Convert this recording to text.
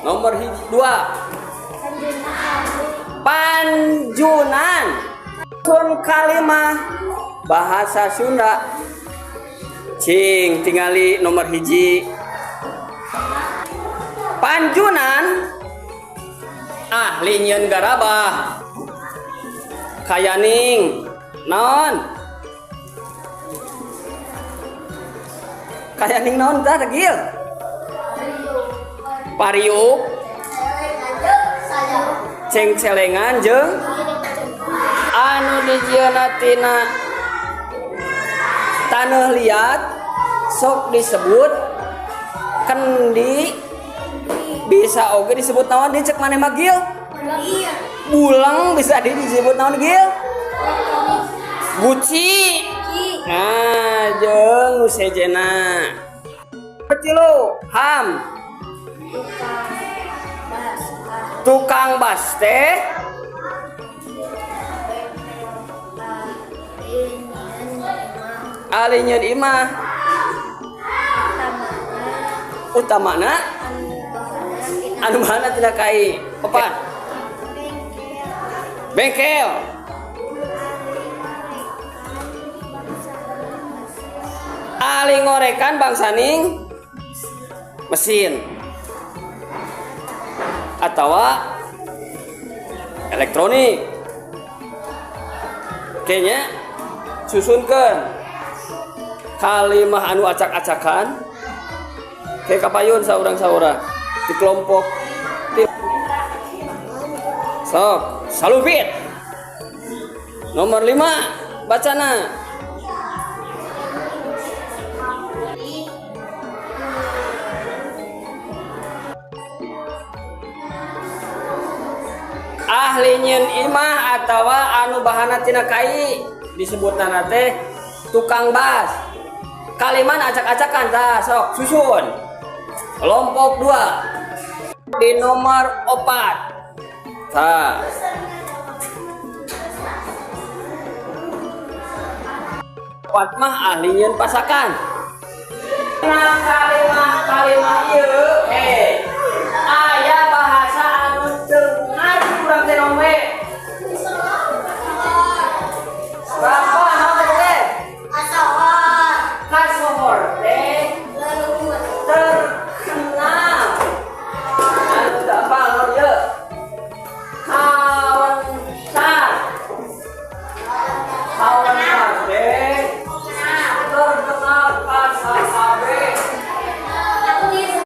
Nomor hiji, dua. Panjunan. Sun kalimah bahasa Sunda. Cing tingali nomor hiji. Panjunan ahli nyieun garabah. Kayaning naon? Kayaning naon tah gil? Pariuk, cengcelengan jeung anu dijieunna tina taneuh liat sok disebut kendi, bisa oge disebut naon di cek maneh mah gil? Bulang bisa disebut naon gil? Guci. Nah, jeung nu sejenna. Tilu, ham. Tukang bas teh ahli nyieun imah utamana anu bahanna tina kai. Opat. Bengkel. Ahli ngorekan bangsaning mesin atau elektronik. Kayaknya susunkan kalimah anu acak-acakan kayak kapayun saurang-saurang di kelompok sok salupit nomor 5 bacana. Ahli nyieun imah atawa anu bahanna tina kai disebutna teh tukang bas. Kaliman acak-acakan tah sok susun. Kelompok 2 di nomor 4. Tah. Opat mah ahli nyieun pasakan. Nah, kalimah